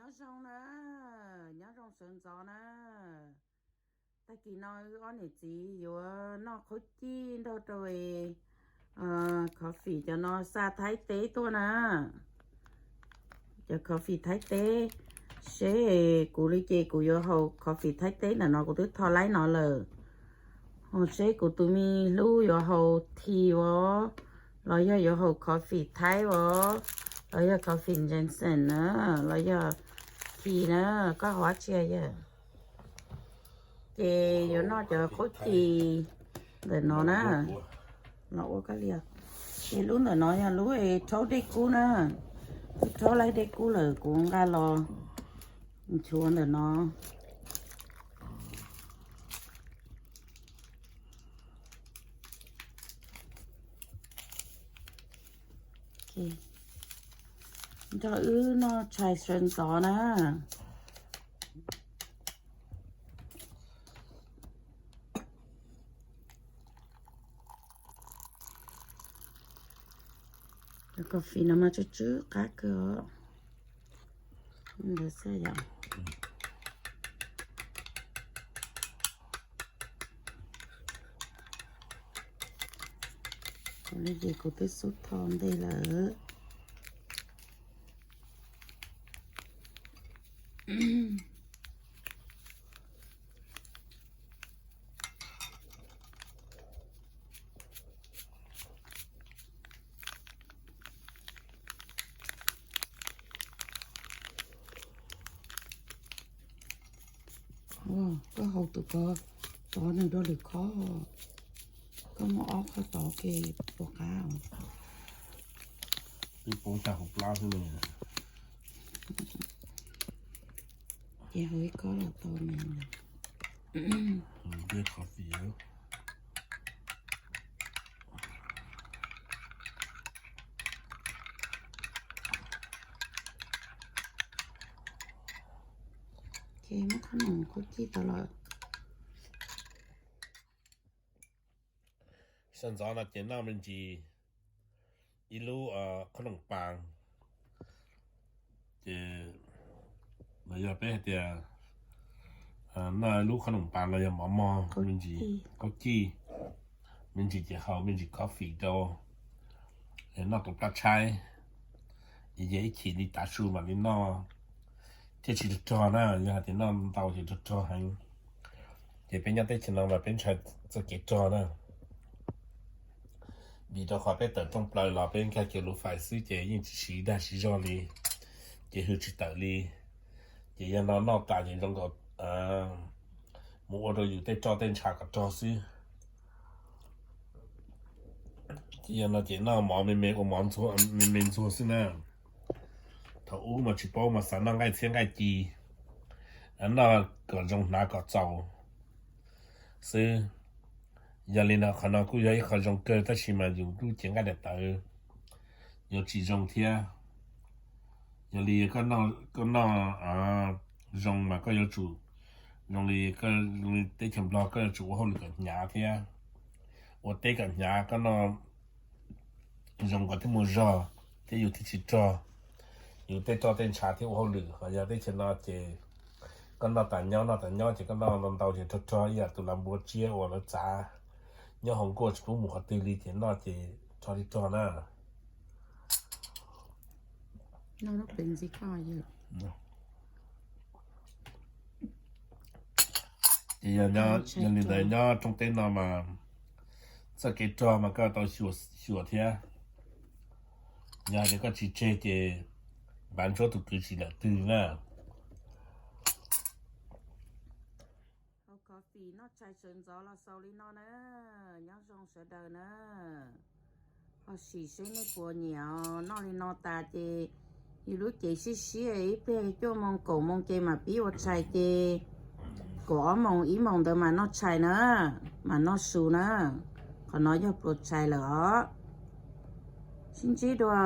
Nyob zoo na, nyob zoo sawv ntxov na. Tag kis no wb ob niam txiv yuav noj qhaub cij nrog rau coffee cov no xa Thaib teb tuaj na. Cov coffee Thaib teb, seb kuv li ces kuv yuav haus coffee Thaib teb ntawm no, kuv twb tho laib no lawm. Ho seb kuv tus me hlub yuav haus tea os, los yog yuav haus coffee Thaib os, los yog coffee Jensen na, los yog tea na, koj haus dab tsi yawg? Ces yuav noj cov qhaub cij ntawm no na, los ua koj li. Ces lub ntawm no yog lub rhaub dej kub na, twb rhaub laib dej kub lawm kuv nqa los nchuav ntawm no. Nrog wb noj tshais sawv ntxov na. Cov coffee no mas tsw tsw qab kawg os. Ntawd xwb yom. Kuv li ces kuv twb xub tho ntej lawm. Koj haus tus ko, tod nws rau lwm khob, koj muaj ob khob tod ke puas qab? Twb poob xya hauv plab xwb ne. Ces haus ib khob los tau ne. Ua ces muab khob noom khuv cij tau lawm. Sawv ntxov no ces noj me ntsis ib lub khob noom pas, ces los yog peb hais tias noj ib lub khob noom pas los yog mov mog, me ntsis kaub cij, me ntsis ces haus me ntsis coffee rau, noj tus plab tshaib, es yog ib chim li tav su mam li noj thiaj tsis rog rog na. Yog hais tias noj ntau ces rog rog heev. Ces peb nyob teb chaws no mas peb ntshai txoj kev rog na, vim rau qhov peb tawm rooj plaws los peb nkag kiag lub fais xwb ces yeej tsis siv dag siv zog li, ces hwj tsis tawm li. Ces yog no noj tas ces zoo nkaus mus ua rau yus tej roj tej ntshav kom rog xwb. Ces yog no ces noj mov me me ua mov me me ntxuag xwb na. Thaum ub mas tsis paub mas xav noj nqaij txhiab nqaij ci, noj kom zoo hnav kom txaus xwb. Yog li no qhov no kuj yog ib qho zoo kawg tab sis mas yus lub cev nqaij daim tawv yuav tsis zoo thiab. Yog li koj noj zoo mas koj yuav tsum, zoo li teb chaws Nplog koj yuav tsum ua hauj lwm kom hnyav thiab. Ua teb kom hnyav, koj noj zoo kom thiaj muaj zog thiab yus thiaj tsis rog, yus tej roj tej ntshav thiaj ua hauj lwm. Ho yog teb chaws no ces koj noj tas nyob noj tas nyob ces koj noj ntau ntau ces rog rog ib yam tus lav npua tsiab uas lawv txav nyob hauv nkuaj tsis pub mus qhov twg li ces noj ces rog li rog na. Ces yog li ntawd nyob rooj teb no mas txoj kev rog mas koj tau xyuas thiab. Yog tias koj tsis tseg ces npav ntsuab tus kwv tsis lawm twg na. Haus coffee noj tshais sawv ntxov los xaus li no na. Nyob zoo sawv daws na. Ho sim seb nej puas nyiam os. Noj li no tas ces yus lub cev siab siab, ib pliag cuaj moos kaum moos ces mam pib ua tshais ces kaum ob moos ib moos ntawd mam noj tshais na, mam noj su na. Qhov no yog pluas tshais lawm os. Sib ntsib dua.